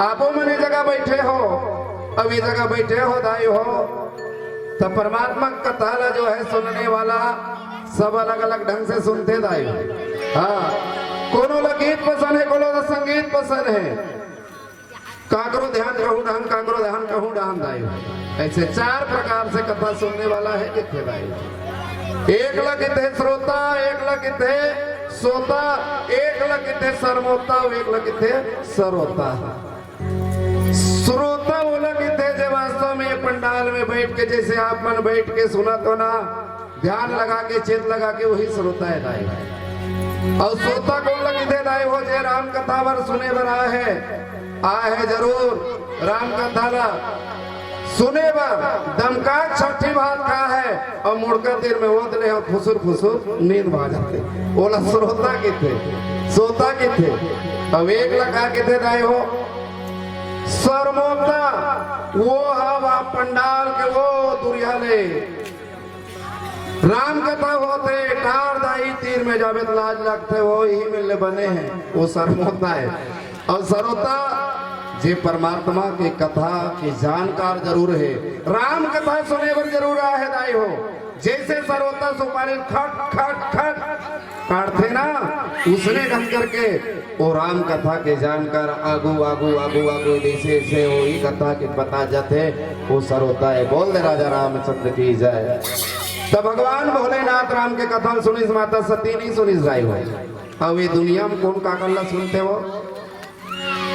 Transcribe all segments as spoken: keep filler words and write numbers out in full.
आपो मन ये जगह बैठे हो, अब ये जगह बैठे हो दाई हो, तो परमात्मा के कथा ला जो है सुनने वाला सब अलग-अलग ढंग से सुनथे दाई हो। हाँ, कोनो ला गीत पसंद हे, कोनो ला संगीत पसंद हे, काकरो ध्यान कहूँ डहन, काकरो ध्यान कहूँ डहन दाई हो। ऐसे चार प्रकार से कथा सुनने वाला हे किथे दाई हो। एक ला किथे श्रोता, एक ला किथे सोता, एक ला किथे सरमोता, एक ला किथे सरोता। श्रोता ओला किथे जे वास्तव में पंडाल में बैठ के, जैसे आप मन बैठ के सुनत हो ना, ध्यान लगा के, चित लगा के, वही श्रोता हे दाई। अउ सोता कोन ला किथे दाई हो? जे राम कथा बर सुने बर आए हे, आए हे जरूर राम कथा ला सुने बर, दमका छठी भात खाए हे अउ मुड़का तीर में ओत ले अउ फुसुर फुसुर नींद भा जाथे, ओला श्रोता किथे, सोता किथे। अउ एक ला का किथे दाई हो? सरमोता, वो हवा पंडाल के वो दुरिहा ले राम कथा होथे, टार दाई तीर में जाबे त लाज लगथे, वो ही मिलने बने हे, वो सरमोता हे। अउ सरोता जे परमात्मा के कथा के जानकार जरूर हे, राम कथा सुने बर जरूर आए हे दाई हो। जैसे सरोता सुपारी खट खट खट काटथे ना, उसने ढंग करके वो राम कथा के जानकार आगू, आगू, आगू, आगू, जैसे, जैसे वो ही कथा के बता जाथे, वो सरोता हे। बोल दे राजा रामचंद्र की जय। तब भगवान भोलेनाथ राम के कथा सुनिस, माता सती नहीं सुनिस दाई हो। अब ये दुनिया में कोन काकर ला सुनथे वो?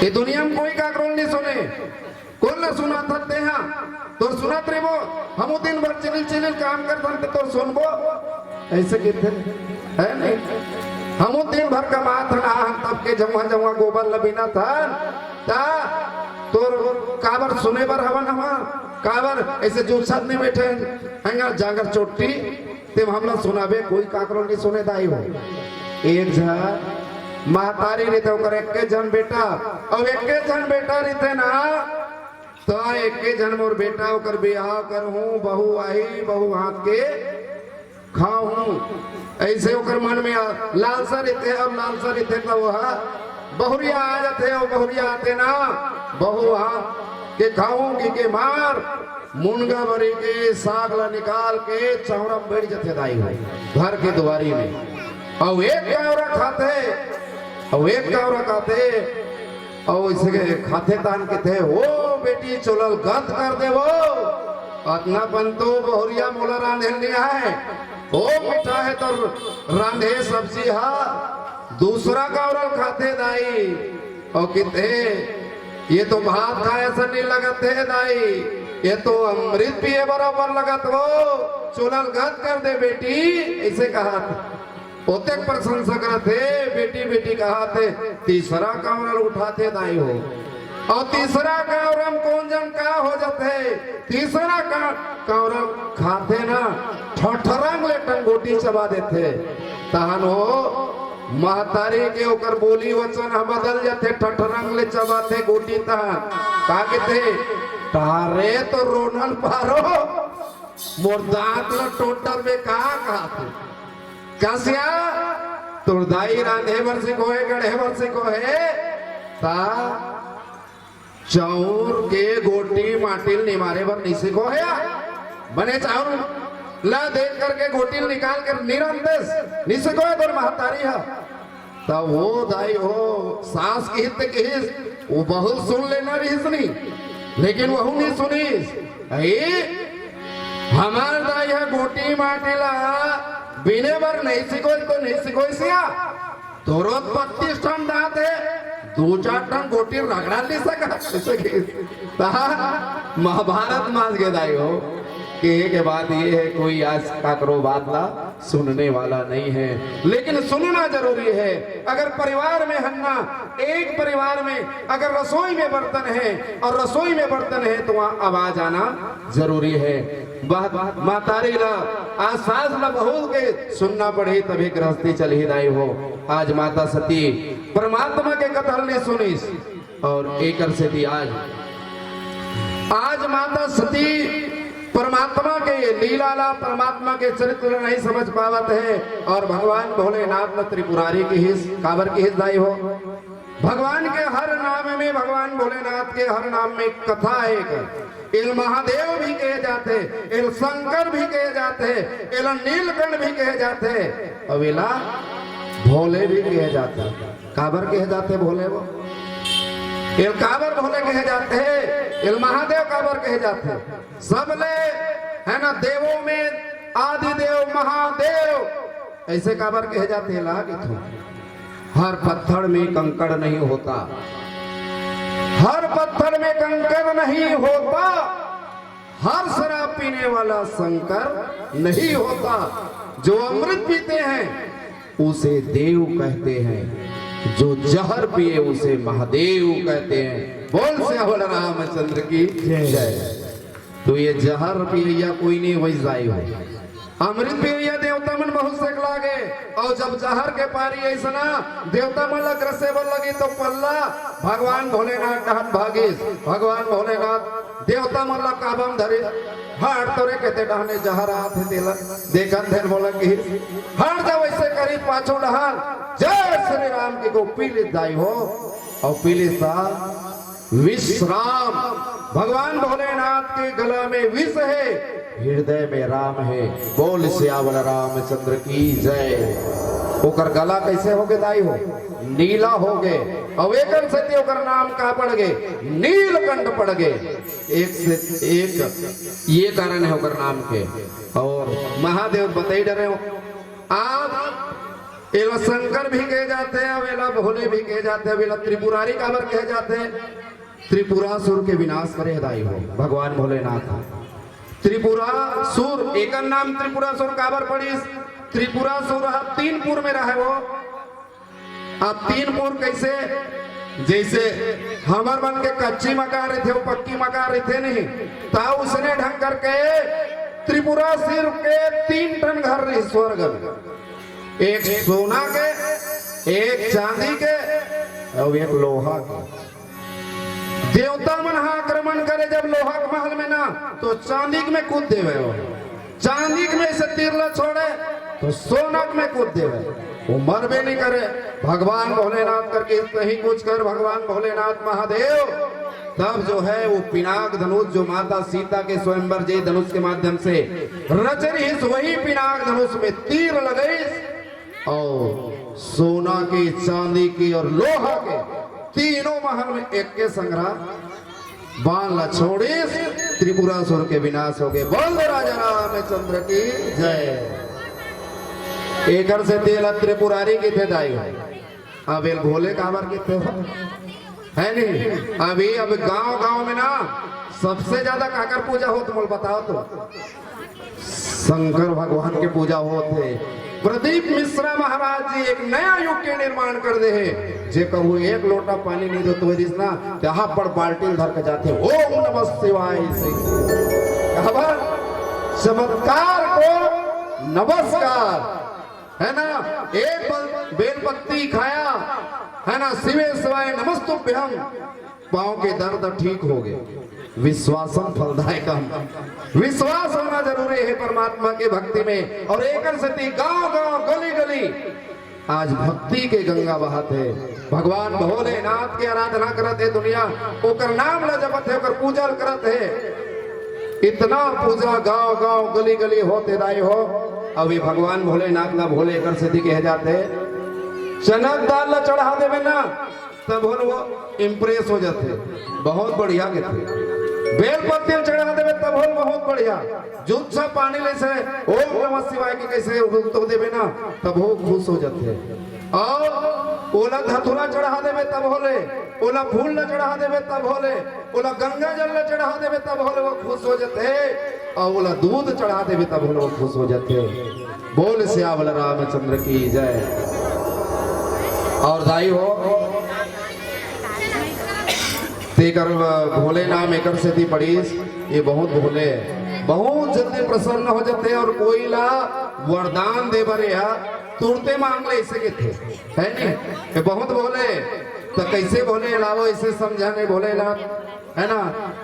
ये दुनिया में कोई काकरो नहीं सुने। कोन ला सुनाथस तेहा? तोर सुनत रहिबो, हमू दिन भर चिलिल चिलिल काम करथन त तोर सुनबो? ऐसे किथे, हे नहीं? हमू दिन भर कमात हन, आहन तब के जम्हा जम्हा गोबर ल बीनत हन, त तोर काबर सुने बर हवन हमन? काबर ऐसे जुलसत नहीं बैठे हन, हंगर जांगर चोट्टी, तेम हमला सुनाबे, कोई काकरो नहीं सुने दाई हो। एक झन महतारी रहिथे, ओकर एक्के झन बेटा, अउ एक्के झन बेटा रहिथे ना, त एक्के झन मोर बेटा ओकर बिहाव करहूं, बहू आही, बहू हाथ के खाहूं, ऐसे ओकर मन में आ-, लालसा रहिथे, अउ लालसा रहिथे त वो बहुरिया आ जाथे, अउ बहुरिया आथे ना, बहू हाथ के खाहूं कहिके मार मुनगा बरी के साग ला निकाल के चौरा में बैठ जाथे दाई हो, घर के दुआरी में। अउ एक कावरा खाथे, अउ एक कावरा खाथे, अउ इसे खाथे तान किथे, "ओ बेटी, चोला ल गत कर दे वो, अतना पन तो बहुरिया मोला रांधे ल नइ आए, ओ मिठा हे तोर रांधे सब्जी हा।" दूसरा कावरा ल खाथे दाई, अउ किथे, "ये तो भात खाए असन नइ लगत हे दाई, ये तो अमृत पिए बरोबर लगत वो, चोला ल गत कर दे बेटी," ऐसे कहत। ओतेक प्रशंसा करत हे, बेटी बेटी कहत हे, तीसरा कावरा ल उठाथे दाई हो। अउ तीसरा कावरा म कोन जन का हो जाथे, तीसरा का, कावरा ल खाथे ना, ठठरंग ले टंगोटी चबा देथे। तहन हो महतारी के ओकर बोली वचन ह बदल जाथे, ठठरंग ले चबाथे गोटी तहन। का कहिथे? "तारे तो रोनल पारो, मोर दांत ल टोंटर में का कहथे?" कसिया, तोर दाई रांधे बर सिखोहे, गढ़े बर सिखोहे, त चाउर के गोटी माटी ल निमारे बर नइ सिखोहे। बने चाउर ला देख करके गोटी ल निकाल के नइ रांधतेस, नइ सिखोहे तोर महतारी ह। त वो दाई हो, सास किहिस त किहिस, वो बहू ल सुन लेना रिहिस नहीं, लेकिन वहू नइ सुनिस। अई, हमर दाई ह गोटी माटी ला बीने बर नइ सिखोइस त नइ सिखोइस या। तोरो बत्तीस ठन दांत हे, दू चार ठन गोटी रगड़ा नइ सकत, ऐसे कि तहां महाभारत माज गे दाई हो। कहे के बात ये हे, कोई आज काकरो बात ला सुनने वाला नहीं है, लेकिन सुनना जरूरी है। अगर परिवार में हन्ना, एक परिवार में अगर रसोई में बर्तन है और रसोई में बर्तन है तो वहाँ आवाज आना जरूरी है। बात, बात महतारी ला, आज सास ला बहू के सुनना पड़ही तभी गृहस्थी चलही दाई हो। आज माता सती परमात्मा के कथा ल नइ सुनिस, अउ एकर सेती आज, आज माता सती परमात्मा के लीला ला, परमात्मा के चरित्र ला नइ समझ पावत हे अउ भगवान भोलेनाथ ला त्रिपुरारी किहिस। काबर किहिस दाई हो? भगवान के हर नाम में भगवान भगवान भोलेनाथ के हर नाम में कथा हे। एला महादेव भी कहे जाथे, एला शंकर भी कहे जाथे, एला नीलकंठ भी कहे जाथे, अउ एला भोले भी कहे जाथे। काबर कहे जाथे भोले वो? एला काबर भोले कहे जाथे? एला महादेव काबर कहे जाथे? सबले, हे ना, देवों में आदिदेव महादेव, अइसे काबर कहे जाथे? एला कहिथों, हर पत्थर में कंकड़ नहीं होता, हर पत्थर में कंकड़ नहीं होता, हर शराब पीने वाला शंकर नहीं होता। जो अमृत पीते हैं उसे देव कहते हैं, जो जहर पिए उसे महादेव कहते हैं। बोल सियावर रामचंद्र की जय। जय। तो ये जहर पियैया कोई नहीं, वही जाई हो। अमृत पियैया देवता मन बहुत सेक लागे, अउ जब जहर के पारी अइसना देवता मन ला ग्रसे बर लगी तो पल्ला भगवान भोलेनाथ डहन भागिस। भगवान भोलेनाथ देवता मन ला काबा म धरिस, हट तोरे केते डहने जहर आत हे तेला, देखन धेन मोला किहिस, हट जा वइसे करिस पाछू डहन, जय श्री राम कहिके पी लिस दाई हो, अउ पी लिस त विष राम, भगवान भोलेनाथ के गला में विष हे, हृदय में राम हे। बोल सियावर रामचंद्र की जय। ओकर गला कइसे होगे दाई हो? नीला होगे। अउ एकर सेती ओकर नाम का पड़ गे? नीलकंठ पड़ गे। एक से एक ये कारण हे ओकर नाम के। अउ महादेव बताई डरे हो, आप एला शंकर भी कहे जाथे, अउ एला भोले भी कहे जाथे, अउ एला त्रिपुरारी काबर कहे जाथे? त्रिपुरासुर के विनाश करे हे दाई हो भगवान भोलेनाथ। त्रिपुरासुर, एकर नाम त्रिपुरासुर काबर पड़िस? त्रिपुरासुर ह तीनपुर में रहे हो। अब तीनपुर कइसे? जइसे हमर मन के कच्ची मकान रहिथे, अउ पक्की मकान रहिथे नहीं, त उसने ढंग करके त्रिपुरासुर के तीन ठन घर रहिस स्वर्ग में, एक सोना के, एक चांदी के, अउ एक लोहा के। देवता मन ह आक्रमण करे जब लोहा के महल में ना, तो चांदी के में कूद देवे हो, चांदी के में से तीर ला छोड़े तो सोना के में कूद देवे, वो मरबे नहीं करे। भगवान भोलेनाथ करके सही कुछ कर, भगवान भोलेनाथ महादेव तब जो है वो पिनाक धनुष जो माता सीता के स्वयंवर जे धनुष के माध्यम से रच रहिस, वही पिनाक धनुष में तीर लगइस अउ सोना के, चांदी के अउ लोहा के तीनों महल में एक के संघरा बाण ला छोड़िस, त्रिपुरासुर के विनाश होगे। बोल दे राजा रामचंद्र की जय। एकर सेती एला त्रिपुरारी कहिथे दाई हो। अब एला भोले काबर कहिथे हो? है नहीं? अभी अब गांव गांव में ना सबसे ज्यादा काकर पूजा होत, मोला बताओ तो। शंकर भगवान के पूजा होत हे। प्रदीप मिश्रा महाराज जी एक नया युग के निर्माण कर दे हे। जे कहूँ एक लोटा पानी नहीं देत होइस ना, त हापड़ बाल्टी धर के जाथे, ओम नमः शिवाय से। काबर? चमत्कार को नमस्कार, है ना? एक बल-, बेलपत्ती खाया, है ना? शिवे शिवाय नमस्तुभ्यम। पाँव के दर्द ठीक होगे। विश्वासम फलदायकम। विश्वास होना जरूरी हे परमात्मा के भक्ति में। अउ एकर सेती गांव गांव, गली गली आज भक्ति के गंगा बहत हे। भगवान भोलेनाथ के आराधना करत हे दुनिया, ओकर नाम ला जपत हे, ओकर पूजा करत हे। इतना पूजा गांव गांव, गली गली होत हे दाई हो। अभी भगवान भोलेनाथ ला भोले एकर सेती कहे जाथे, चना के दाल ला चढ़ा देबे ना, तभो ले वो impress हो जाथे, बहुत बढ़िया कहिथे। बेल पत्ती ल चढ़ा देबे तभो ले बहुत बढ़िया। जूठ सा पानी ले से ओम नमः शिवाय के कइसे उगतो देबे ना, तभो खुश हो जाथे। अउ ओला धतूरा चढ़ा देबे तभो ले, ओला फूल ल चढ़ा देबे तभो ले, ओला गंगा जल ल चढ़ा देबे तभो ले वो खुश हो जाथे। अउ ओला दूध चढ़ा देबे तभो ले वो खुश हो जाथे। बोल सियावर रामचंद्र की जय। अउ दाई हो, तेकर भोले नाम एकर सेती पड़िस, ये बहुत भोले हे, बहुत जल्दी प्रसन्न हो जाथे। अउ कोई ला वरदान दे बर या तुरते मांग ले, अइसे कहिथे, है नहीं? ये बहुत भोले हे, त कइसे भोले हे, लावो अइसे समझा नहीं भोले ला, है ना?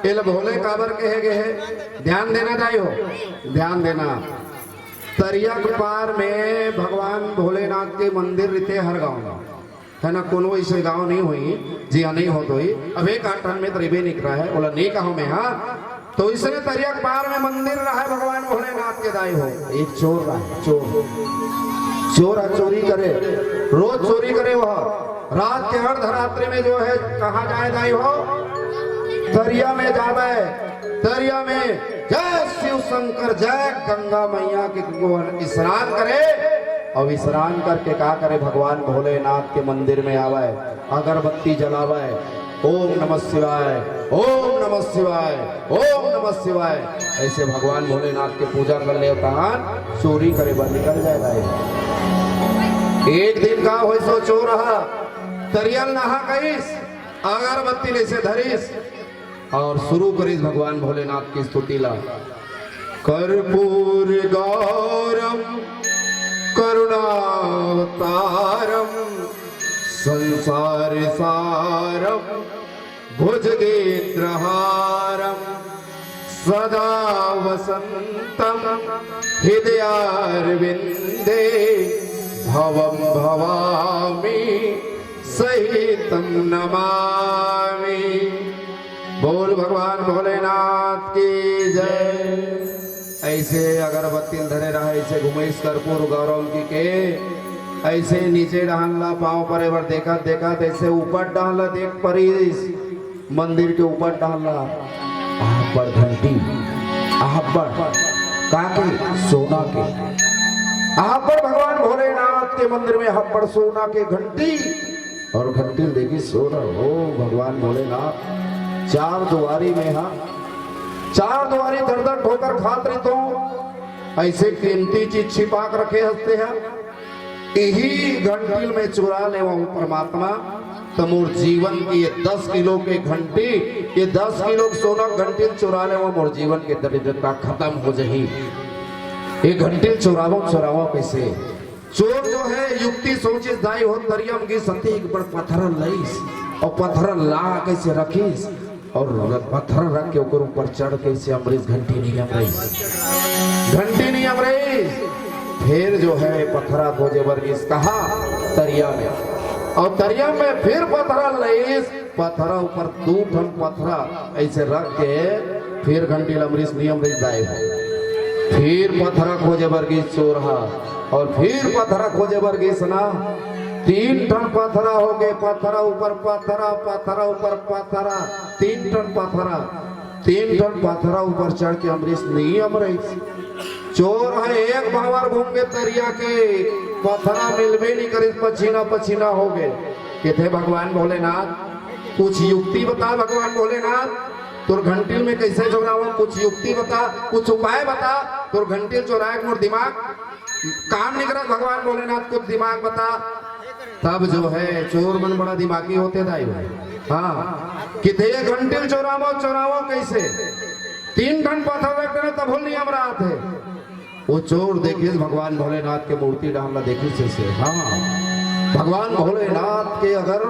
एला भोले काबर कहे गे हे, ध्यान देना दाई हो, ध्यान देना। तरिया के पार में भगवान भोलेनाथ के मंदिर रहिथे हर गांव में। है ना, कोनो ऐसे गांव नहीं होही, जिहां नहीं होत होही। अब एक आठ ठन में तो रहिबे नहीं करा है, ओला नहीं कहो मैं, हाँ। तो इसने तरिया के पार में मंदिर रहा है भगवान भोलेनाथ के दाई हो। एक चोर रहा है, चोर, चोर है, चोरी करे, रोज चोरी करे वह। रात के अर्धरात्रि में जो है, कहाँ जाए दाई हो? तरिया में जावे, तरिया में जय शिव शंकर, जय गंगा मैया के, स्नान करे। और स्नान करके का करे? भगवान भोलेनाथ के मंदिर में आवे, अगरबत्ती जलावे, ओम नमः शिवाय, ओम नमः शिवाय, ओम नमः शिवाय। ऐसे भगवान भोलेनाथ के पूजा कर ले, तहान चोरी करे बर निकल जाए दाई। एक दिन का होय, सो चोर रहा, तरिया ल नहा कइस, अगरबत्ती ले से धरिस और शुरू करिस भगवान भोलेनाथ की स्तुति ला। कर्पूर गौरम करुणावतारम संसार सारम भुजगेंद्रहारम सदा वसंतम हृदयारविंदे भवम भवामी सहितम नमामि। बोल भगवान भोलेनाथ की जय। ऐसे अगरबत्ती धरे रहा, ऐसे घुमइस कर्पूर गौरम की के, ऐसे नीचे डहन ला पाँव परे बर देखत देखत ऐसे ऊपर डहन ला देख परिस, मंदिर के ऊपर डहन ला अब्बड़ घंटी, अब्बड़ का के? सोना के। अब्बड़ भगवान भोलेनाथ के मंदिर में अब्बड़ सोना के घंटी। और घंटी ल देखिस, सोना हो भगवान भोलेनाथ, चार दुआरी में हा, चार दुआरी दर दर ठोकर खात रहिथों, ऐसे कीमती चीज छिपा के रखे हस ते हा। इही घंटी ल मैं चुरा लेवहूं परमात्मा, त मोर जीवन के ये दस किलो के घंटी, ये दस किलो के सोना घंटी ल चुरा लेवहूं, मोर जीवन के दरिद्रता खतम हो जाही। ये घंटी ल चुरावहूं, चुरावहूं कइसे? चोर जो है, युक्ति सोचिस दाई हो, तरिया म गिस, अतेक बड़ पथरा लइस, अउ पथरा ला कइसे रखिस, अउ पथरा रख के ओकर ऊपर चढ़ के अइसे अमरिस, घंटी नइ अमरिस, घंटी नइ अमरिस। फेर जो है, पथरा खोजे बर गिस, कहाँ? तरिया में। अउ तरिया में फेर पथरा लइस, पथरा ऊपर दू ठन पथरा अइसे रख के फेर घंटी ल अमरिस, नइ अमरिस दाई हो। फेर पथरा खोजे बर गिस चोर हा, अउ फेर पथरा खोजे बर गिस ना, तीन ठन पथरा होगे, पथरा ऊपर पथरा, पथरा ऊपर पथरा, तीन ठन पथरा, तीन ठन पथरा ऊपर चढ़ के अमरिस, नइ अमरिस। चोर ह एक भांवर घूम गे तरिया के, पथरा मिलबे नइ करिस, पछीना पछीना होगे। कथे, भगवान भोलेनाथ, कुछ युक्ति बता भगवान भोलेनाथ, तोर घंटी ल मैं कइसे चोरावंव, कुछ युक्ति बता, कुछ उपाय बता, तोर घंटी ल चोराय के मोर दिमाग काम नइ करत भगवान भोलेनाथ, कुछ दिमाग बता। तब जो है चोर मन बड़ा दिमागी होथे दाई हो। हाँ, कथे ये घंटी ल चोरावंव, चोरावंव कइसे? तीन ठन पथरा रख देना तभो ल नइ अमरात हे। वो चोर देखिस भगवान भोलेनाथ के मूर्ति डहन ला, देखिस अइसे, हाँ, भगवान भोलेनाथ के अगर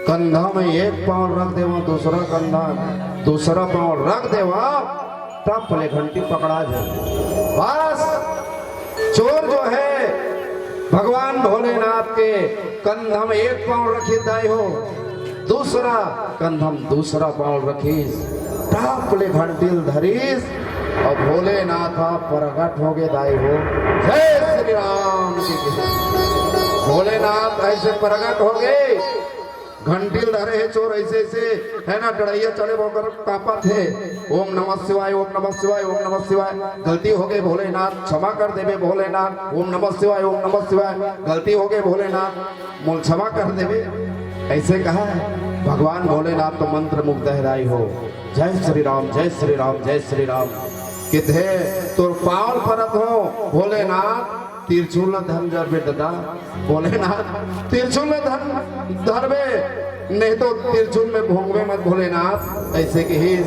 कंधा में एक पांव रख देवंव, दूसरा कंधा, दूसरा पांव रख देवंव, तब ले घंटी पकड़ा जाय। बस, चोर जो है भगवान भोलेनाथ के कंधा में एक पांव रखिस दाई हो, दूसरा कंधा म दूसरा पांव रखिस, तब ले घंटी ल धरिस अउ भोलेनाथ ह परगट होगे दाई हो। जय श्री राम जी की जय। भोलेनाथ अइसे परगट होगे, घंटी ल धरे हे चोर अइसे अइसे, है ना, डड़इया चढ़े बर कांपत हे। ओम नमः शिवाय, ओम नमः शिवाय, ओम नमः शिवाय। गलती होगे भोलेनाथ, क्षमा कर देबे भोलेनाथ। ओम नमः शिवाय, ओम नमः शिवाय। गलती होगे भोलेनाथ, मोला क्षमा कर देबे। अइसे कहा हे भगवान भोलेनाथ तो मंत्र मुग्ध हे दाई हो। जय श्री राम, जय श्री राम, जय श्री राम। कथे तोर पांव परत हों भोलेनाथ, तिरछुल ल धर जा बे ददा। भोलेनाथ, तिरछुल ल धर, धरबे, नहीं तो तिरछुल में भोंकबे मत भोलेनाथ, अइसे कहिस।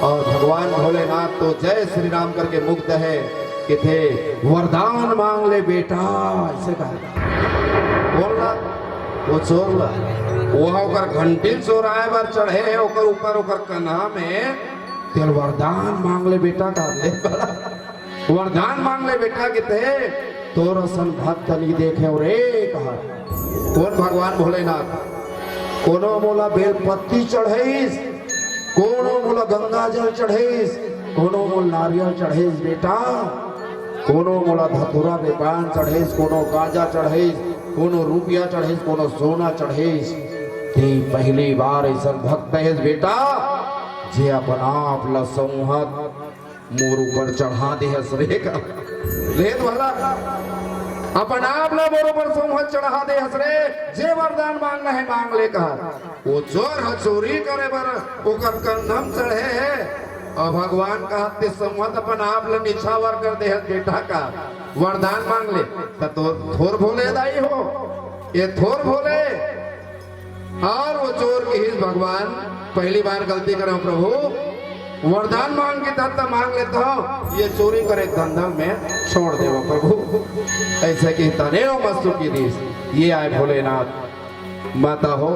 अउ भगवान भोलेनाथ तो जय श्री राम करके मुग्ध हे, कथे वरदान मांग ले बेटा, अइसे कहा। बोल ना, वो चोर ला, वो ओकर घंटी ल चोराय बर चढ़े हे, ओकर ऊपर, ओकर कन्हा में, तेला वरदान मांग ले बेटा, का ले बड़ा वरदान मांग ले बेटा, कथे तोर असन भक्त नइ देखेंव रे, कहा। कोन भगवान भोलेनाथ? कोनो मोला बेल पत्ती चढ़ाइस, कोनो मोला गंगा जल चढ़ाइस, कोनो मोला नारियल चढ़ाइस बेटा, कोनो मोला धतूरा के पान चढ़ाइस, कोनो गांजा चढ़ाइस, कोनो रुपया चढ़ाइस, कोनो सोना चढ़ाइस। ते पहली बार ऐसन भक्त हेस बेटा, जे अपन आप ल संवत मोर ऊपर चढ़ा दे हस रे का। ले तो भला, अपन आप ला मोर ऊपर संवत चढ़ा दे हस रे, जे वरदान मांगना हे मांग ले कहा। वो चोर ह चोरी करे बर ओकर कंधा म चढ़े हे, अउ भगवान कहत ते संवत अपन आप ला निछावर कर दे हस बेटा का। वरदान मांग ले। त तो थोर भोले दाई हो, ये थोर भोले। अउ वो चोर किहिस भगवान, पहली बार गलती करे हंव प्रभु, वरदान मांग के तब तक मांग लेता हूँ, ये चोरी करे धंधा मैं छोड़ देवंव प्रभु। ऐसे कि तने मस्तु की दीस, ये आय भोलेनाथ माता हो।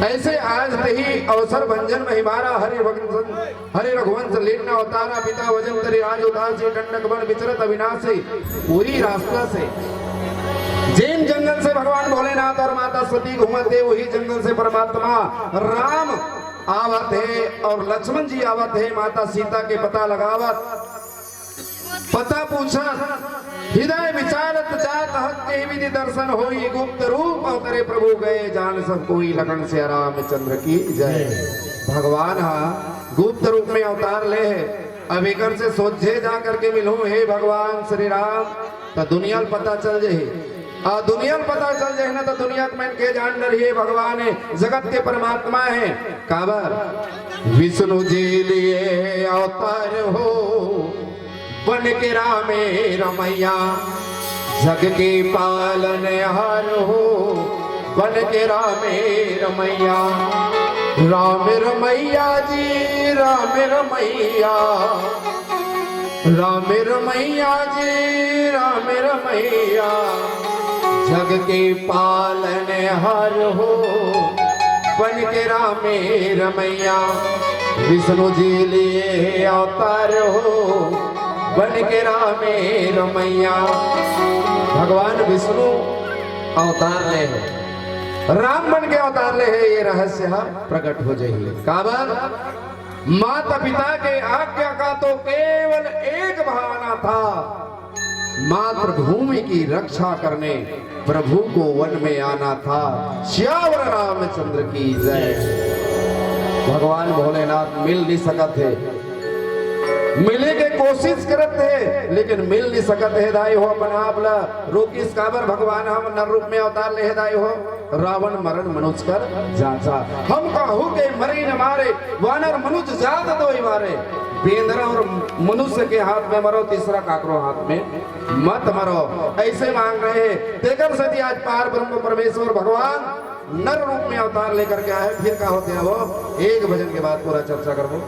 ऐसे आज तही अवसर भंजन महिमारा हरि भगवान हरि रघुवंश लीन अवतारा पिता वजन तरी राज उदासी दंडक बन विचरत अविनाशी। वही रास्ता से जेन जंगल से भगवान भोलेनाथ अउ माता सती घूमत हे, वही जंगल से परमात्मा राम आवत हे अउ लक्ष्मण जी आवत हे, माता सीता के पता लगावत, पता पूछत, हृदय विचारत जात हत के विधि दर्शन होई, गुप्त रूप अवतरे प्रभु गए जान सब कोई, लखन सिया रामचंद्र की जय। भगवान हा गुप्त रूप में अवतार ले हे। अब एकर से सोझे जा करके मिलहूं, हे भगवान श्री राम, त दुनिया ल पता चल जाही। अउ दुनिया ल पता चल जाही ना, त दुनिया के मन के जान डरही, हे भगवान हे, जगत के परमात्मा हे। काबर? विष्णु जी लिए अवतार हो, बन के रामे रमैया, जग के पालन हार हो, बन के रामे रमैया। राम रमैया जी, राम रमैया, राम रमैया जी, राम रमैया, जग के पालन हार हो, बन के रामे रमैया। विष्णु जी लिए अवतार हो, बन के रामे रमैया। भगवान विष्णु अवतार ले हे, राम बन के अवतार ले हे, ये रहस्य हा प्रकट हो जाही। काबर? माता पिता के आज्ञा का तो केवल एक बहाना था, मातृभूमि की रक्षा करने प्रभु को वन में आना था। सियावर रामचंद्र की जय। भगवान भोलेनाथ मिल नहीं सकत हे, मिले के कोशिश करत हे, लेकिन मिल नहीं सकत हे। दाई हो, अपन आप ला रोकिस, काबर भगवान हा नर रूप में अवतार ले हे। दाई हो, रावण मरन मनुष्य कर जांचा। हम काहू के मरे न मारे, वानर मनुष्य जात दोई मारे। बेंदरा अउ मनुष्य के हाथ में मरो, तीसरा काकरो हाथ में मत मरो, ऐसे मांग रहे। तेकर सेती आज पार ब्रह्म परमेश्वर भगवान नर रूप में अवतार लेकर के आए। फिर का होथे, आवो एक भजन के बाद पूरा चर्चा करबो।